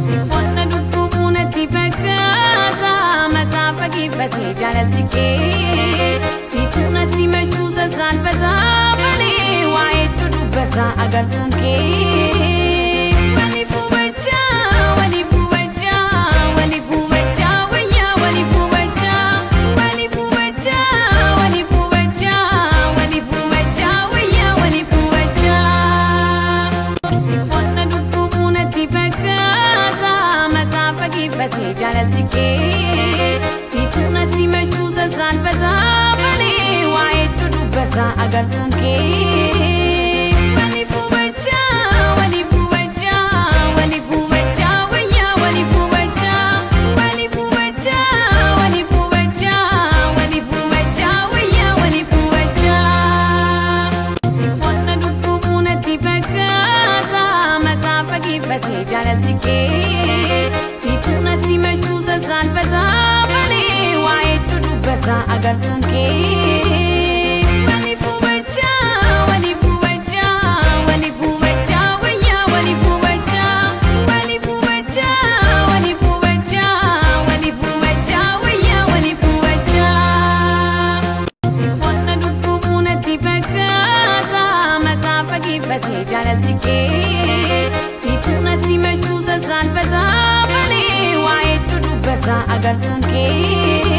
Sifoonna dhukkubuu natti fakkaata mataa fageeffatee jaalatti kee. Situu natti machuu sasaalfata malee waa hedduu dubbata agartuun kee. Waliif hubachaa, waliif hubachaa, waliif hubachaa wayyaa waliif hubachaa. Waliif hubachaa, waliif hubachaa, waliif hubachaa wayyaa waliif hubachaa. Sifoonna dhukkubuu natti fakkaata mataa fageeffatee jaalatti kee. Situu natti machuu sasaalfata malee waa hedduu dubbata agartuun kee. Waliif hubachaa, waliif hubachaa, waliif hubachaa wayyaa waliif hubachaa. Waliif hubachaa, waliif hubachaa, waliif hubachaa wayyaa waliif hubachaa. Sifoonna dhukkubuu natti fakkaata mataa fageeffatee jaalatti kee. Situu natti machuu sasaalfata malee waa hedduu dubbata agartuun kee. Waliif hubachaa, waliif hubachaa, waliif hubachaa wayyaa waliif hubachaa. Waliif hubachaa, waliif hubachaa, waliif hubachaa wayyaa waliif hubachaa. Sifoonna dhukkubuu natti fakkaata mataa fageeffatee jaalatti kee. Situu natti machuu sasaalfata malee waa hedduu dubbata agartuun kee.